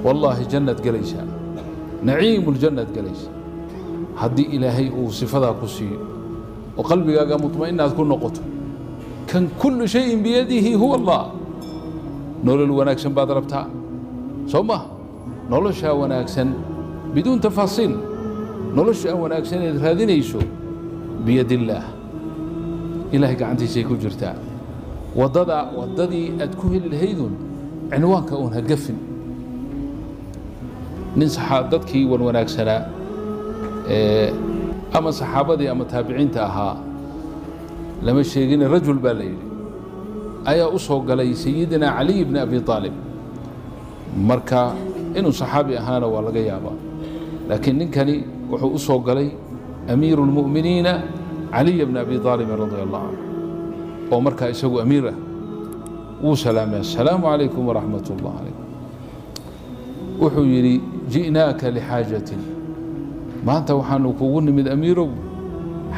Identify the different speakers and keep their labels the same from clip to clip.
Speaker 1: Wallaahi jannaad gelaysaa, naciimu ljannaad gelaysaa haddii Ilaahay uu sifadaa ku siiyo oo qalbigaaga mutma'inaad ku noqoto. Kan kullu shayin biyadihi huwa Allah. Nolol wanaagsan baad rabtaa, soo ma? Noloshaa wanaagsan biduun tafaasiil, noloshaa wanaagsan eed raadinayso, biyad illaah, Ilahay gacantiisay ku jirtaa. Waddada, waddadii aad ku heli lahaydun cinwaanka uun ha gafin. Nin dadkii wan wanaagsanaa ama saxaabadii ama taabiciinta ahaa lama sheegine, rajul baa la yidhi ayaa u soo galay Sayidina Caliy bni Abi Aalib. Marka inuu saxaabi ahaana waa laga yaabaa, laakiin ninkani wuxuu u soo galay amiiru اlmu'miniina Caliy bni Abi Aalibin radia allahu canhu, oo markaa isagu amiir ah. Wuu salaamay: "Asalaamu calaykum waraxmat ullah calaykum." Wuxuu yidhi: "Ji'naaka lixaajatin." Maanta waxaanu kugu nimid, amiirow,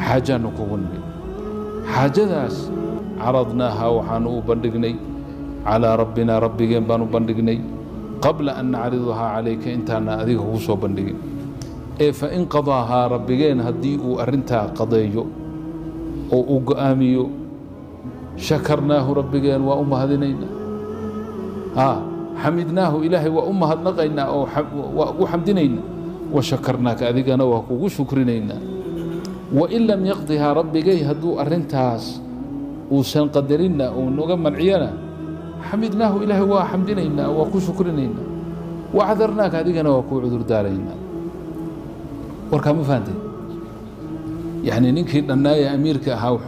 Speaker 1: xaajaanu kugu nimid. Xaajadaas caradnaaha, waxaanu u bandhignay, calaa rabbina, rabbigeen baanu bandhignay, qabla an nacridahaa calayka, intaana adiga kugu soo bandhigin. Ee fain qadaahaa, rabbigeen haddii uu arrintaa qadeeyo oo uu go'aamiyo, shakarnaahu, rabbigeen waa u mahadinaynaa, xamidnaahu, Ilaahay waa u mahadnaqaynaa oo waa ugu xamdinaynaa, wa shakarnaaka, adigana waa kugu shukrinaynaa. Wain lam yaqdihaa, rabbigay hadduu arrintaas uusan qadarinna, uu naga manciyana, xamidnaahu, Ilaahay waa xamdinaynaa, waa ku shukrinaynaa, wacadarnaaka, adigana waa kuu cudur daaraynaa. Warkaa ma fahantay? Yacni ninkii dhannaaya amiirka ahaa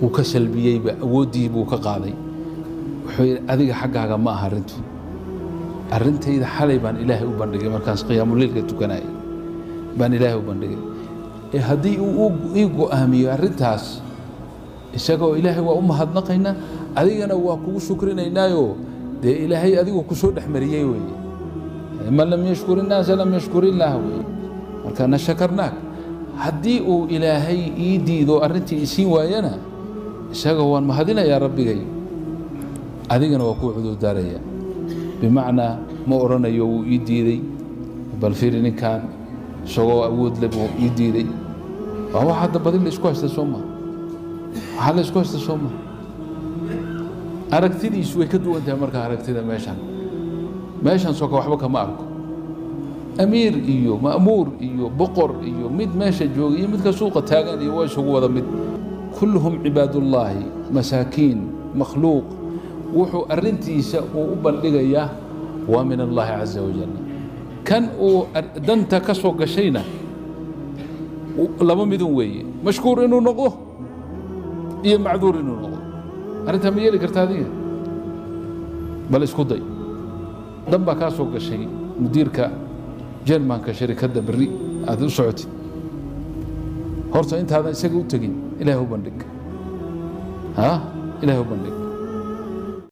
Speaker 1: wuu ka salbiyeyba, awooddii buu ka qaaday. Wuxuu yidhi: "Adiga xaggaaga ma aha arrintu. Arrintayda xalay baan Ilaahay u bandhigay, markaas qiyaamuleylka tukanayay baan Ilaahay u bandhigay. Ee haddii uu ii go'aamiyo arrintaas, isagoo Ilaahay waa u mahadnaqaynaa, adigana waa kugu shukrinaynaayo. Dee Ilaahay adigu ku soo dhex mariyey weeye. Man lam yashkur innaasa lam yashkur illaah weeye. Marka na shakarnaak. Haddii uu Ilaahay ii diido, arrintii isiin waayana, isaga waan mahadinayaa rabbigay, adigana waa kuu cudurdaaraya." Bimacnaa ma odhanayo wuu ii diiday, bal fiiri ninkan, isagoo awood le buu ii diiday. Waa wax hadda badi la isku haysta, soo maa? Waxaa la isku haysta, soo maa? Aragtidiisu way ka duwan tahay. Marka aragtida meeshan soka waxba kama arko. Amiir iyo ma'muur iyo boqor iyo mid meesha jooga iyo midka suuqa taagan iyo waa isugu wada mid. Kulluhum cibaadullaahi, masaakiin, makhluuq. Wuxuu arrintiisa uu u bandhigayaa waa min Allahi caza wajal. Kan uu danta ka soo gashayna laba midun weeye: mashkuur inuu noqdo iyo macduur inuu noqdo. Arrintaa ma yeeli karta adiga? Bal isku day. Dan baa kaa soo gashay mudiirka jermanka sharikadda berri aad u socotid. Horta intaadan isaga u tegin, Ilahay u bandhig. Ha, Ilahay u bandhig.